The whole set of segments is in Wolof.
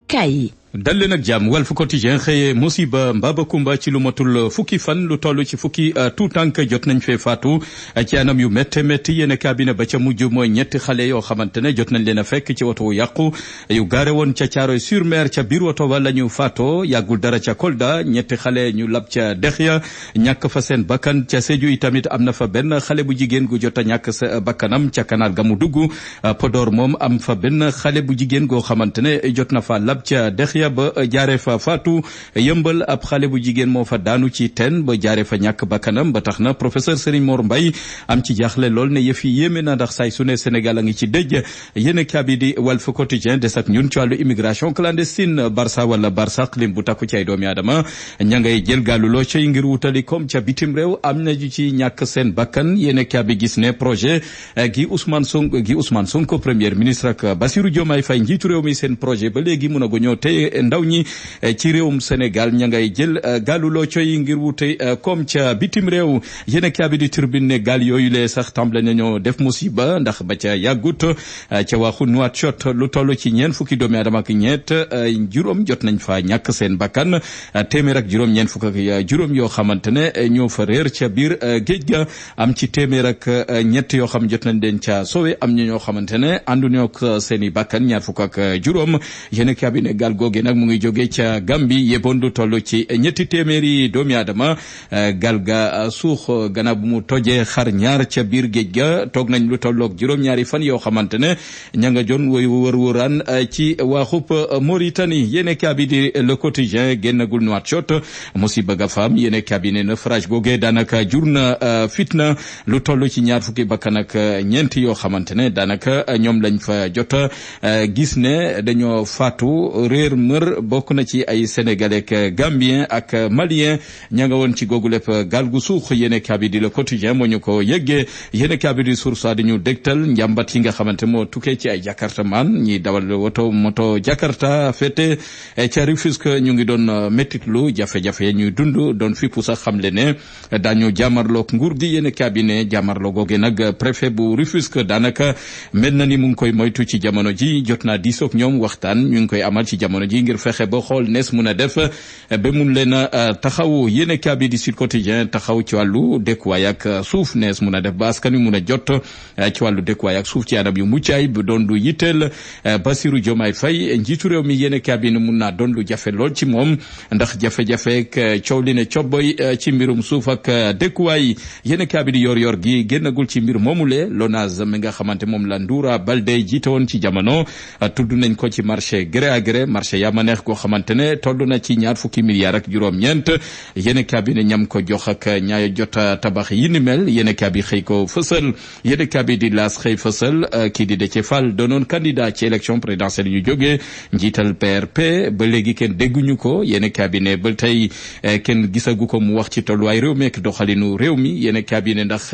kaay yi. dal leen ak jàmm Walf Quotidien xëye musiba mbaba kumba ci lu matul fukki fan lu toll ci fukki tuutànk jot nañ fee faatu ci anam yu métti métti yéen cabinet ba ca mujj mooy ñetti xale yoo xamante ne jot nañ leen a fekk ci woto wu yàqu yu gaare woon ca Thiaroye sur Mer ca biir woto wa la ñu faatoo yàggul dara ca Kolda ñetti xale ñu lab ca dex ya ñàkk fa seen bakkan ca Sédhiou tamit am na fa benn xale bu jigéen gu jot a ñàkk sa bakkanam ca canal ga mu dugg Podor moom am fa benn xale bu jigéen goo xamante ne jot na fa lab ca dex ya ba jaare fa faatu yëmbal ab xale bu jigéen moo fa daanu ci teen ba jaare fa ñàkk bakkanam ba tax na professeur Serigne Mor Mbaye am ci jaaxle lool ne yëf yi yéeme na ndax say su ne Sénégal a ngi ci dëj yéen kaabi di Walf Quotidien des ak ñun ci wàllu immigration clandestine Barça wala Barsaq lim bu takku ci ay doomi aadama ña ngay jël gaalu loo cay ngir wutali comme ca bitim réew am na ci ñàkk seen bakkan yéen kaabi gis ne projet gi Ousmane Sonko premier ministre ak Bassirou Diomaye Faye njiitu réew mi seen projet ba léegi mun a go ñoo tey ndaw ñi ci réewum Sénégal ña ngay jël gaalu loo coy ngir wute comme ca bitim réew yéen kaabi di Tribune ne gaal yooyu lee sax tàmbale nañoo def musiba ndax ba ca yàggut ca waxu Nouakchott lu toll ci ñeent fukki doomi aadama ak ñeent juróom jot nañ fa ñàkk seen bakkan téeméer ak juróom ñeent fukk ak juróom yoo xamante ne ñoo fa réer ca biir géej ga am ci téeméer ak ñett yoo xam jot nañ leen ca sowe am ñoo xamante ne ànduñoo ak seen i bakkan ñaar fukk ak juróom yéen kaabi ne gaal googe nag mu ngi jóge ca Gambie yeboon lu toll ci ñetti téeméeri doomi aadama gal ga suux gannaaw bu mu tojee xar ñaar ca biir géej ga toog nañ lu tolloog juróom-ñaari fan yoo xamante ne ña nga jon woy wër-wëraan ci waaxub Mauritanie yéene kaabi di Le Quotidien génnagul Nouakchott musiba ga faam yéene kaabi ne naufrage googe daanaka jur na fitna lu toll ci ñaar fukki bakkan ak ñeent yoo xamante ne daanaka ñoom lañ fa jot gis ne dañoo faatu réer mër bokk na ci ay sénégalais ak gambien ak malien ña nga woon ci googu lépp gaal gu suux yéene kaabi di Le Quotidien moo ñu ko yëggee yéene kaabi di Source A di ñu dégtal njàmbat yi nga xamante moo tukkee ci ay jakarta man ñi dawal moto jakarta fete ca Rufisque ñu ngi doon métitlu jafe-jafe ñuy dund doon fippu sax xamle ne daañu jàmmarloog nguur gi yéene kaabi ne jàmmarloo googe nag préfet bu Rufisque daanaka mel na ni mu ngi koy moytu ci jamono ji jot naa diisoog ñoom waxtaan ñu ngi koy amal ci jamono ji ngir fexe ba xool nees mun a def ba mun leen a taxaw yéene kaabi di Sud Quotidien taxaw ci wàllu dëkkuwaay ak suuf nees mun a def ba askan wi mun a jot ci wàllu dëkkuwaay ak suuf ci anam yu mucc ayib bu doon lu yitteel Bassirou Diomaye Faye njiitu réew mi yéene kaabi ne mun naa doon lu jafe lool ci moom ndax jafe-jafe ak coow li ne cobboy ci mbirum suuf ak dëkkuwaay yéene kaabi di yor gi génnagul ci mbir moomule LONASE mi nga xamante moom la Ndoura Baldé jiite woon ci jamono tudd nañ ko ci marché gré à gré marché yaama neex koo xamante ne toll na ci ñaar fukki milliards ak juróom-ñeent yéene kaabi ne ñam ko jox ak ñaay jot tabax yi ni mel yéene kaabi xëy ko fësal yéene kaabi di laas xëy fësal kii di Déthié Fall doonoon candidat ci élection présidentielle yu jógee njiital PRP ba léegi kenn dégguñu ko yéene kaabi ne ba tey kenn gisagu ko mu wax ci tolluwaay réew mi ak doxalinu réew mi yéene kaabi ne ndax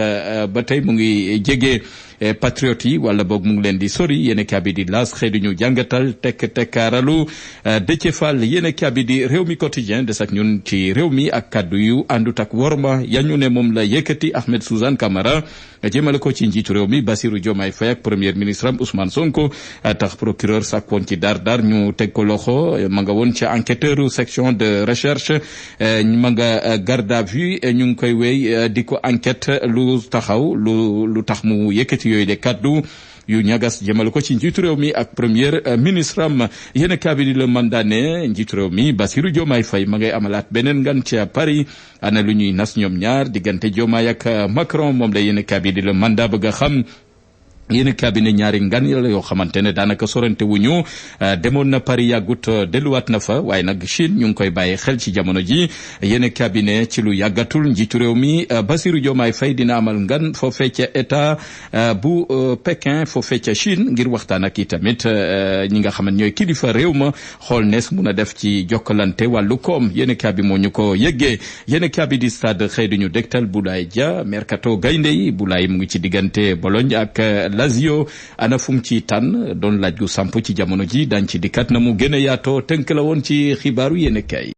ba tey mu ngi jege patriote yi wala boog mu ngi leen di sori yéene kaabi di laas xëy di ñu jàngatal tekkaaralu Déthié Fall yéene kaabi di réew mi quotidien des ak ñun ci réew mi ak kaddu yu àndut ak worma yañu ne moom la yëkkati Ahmed Suzanne Camara jëmale ko ci njiitu réew mi Bassirou Diomaye Faye ak premier ministre am Ousmane Sonko tax procureur sàkkoon ci dar ñu teg ko loxo ma nga woon ci enquêteur section de recherche ma nga garde à vue ñu ngi koy wéy di ko enquête lu tax mu yëkkati yooyu de kaddu yu ñagas jëmale ko ci njiitu réew mi ak premier ministre am yéen kaabi di Le Mandat ne njiitu réew mi Bassirou Diomaye Faye ma ngay amalaat beneen ngan ca Paris ana lu ñuy nas ñoom ñaar diggante Diomaye ak Macron moom la yéen kaabi di Le Mandat bëgg a xam yéen cabinet ñaari ngan la yoo xamante ne daanaka sorante wuñu demoon na Paris yàggut delluwaat na fa waaye nag Chine ñu ngi koy bàyyi xel ci jamono ji yéen cabinet ci lu yàggatul njiitu réew mi Bassirou Diomaye Faye dina amal ngan foofee ca état bu Pékin foofee ca Chine ngir waxtaan ak i tamit ñi nga xam ne ñooy kilifa réew ma xool nees mun a def ci jokkalante wàllu koom yéen cabinet moo ñu ko yëggee yéen cabinet di stade xëy duñu dégtal Boulaye Dia mercato gaynde yi Boulaye mu ngi ci diggante Bologne ak Lazio ana fu mu ci tànn doon laaj gu samp ci jamono ji dañ ci dikkat na mu gën a yaatoo tënk la woon ci xibaaru yéen kay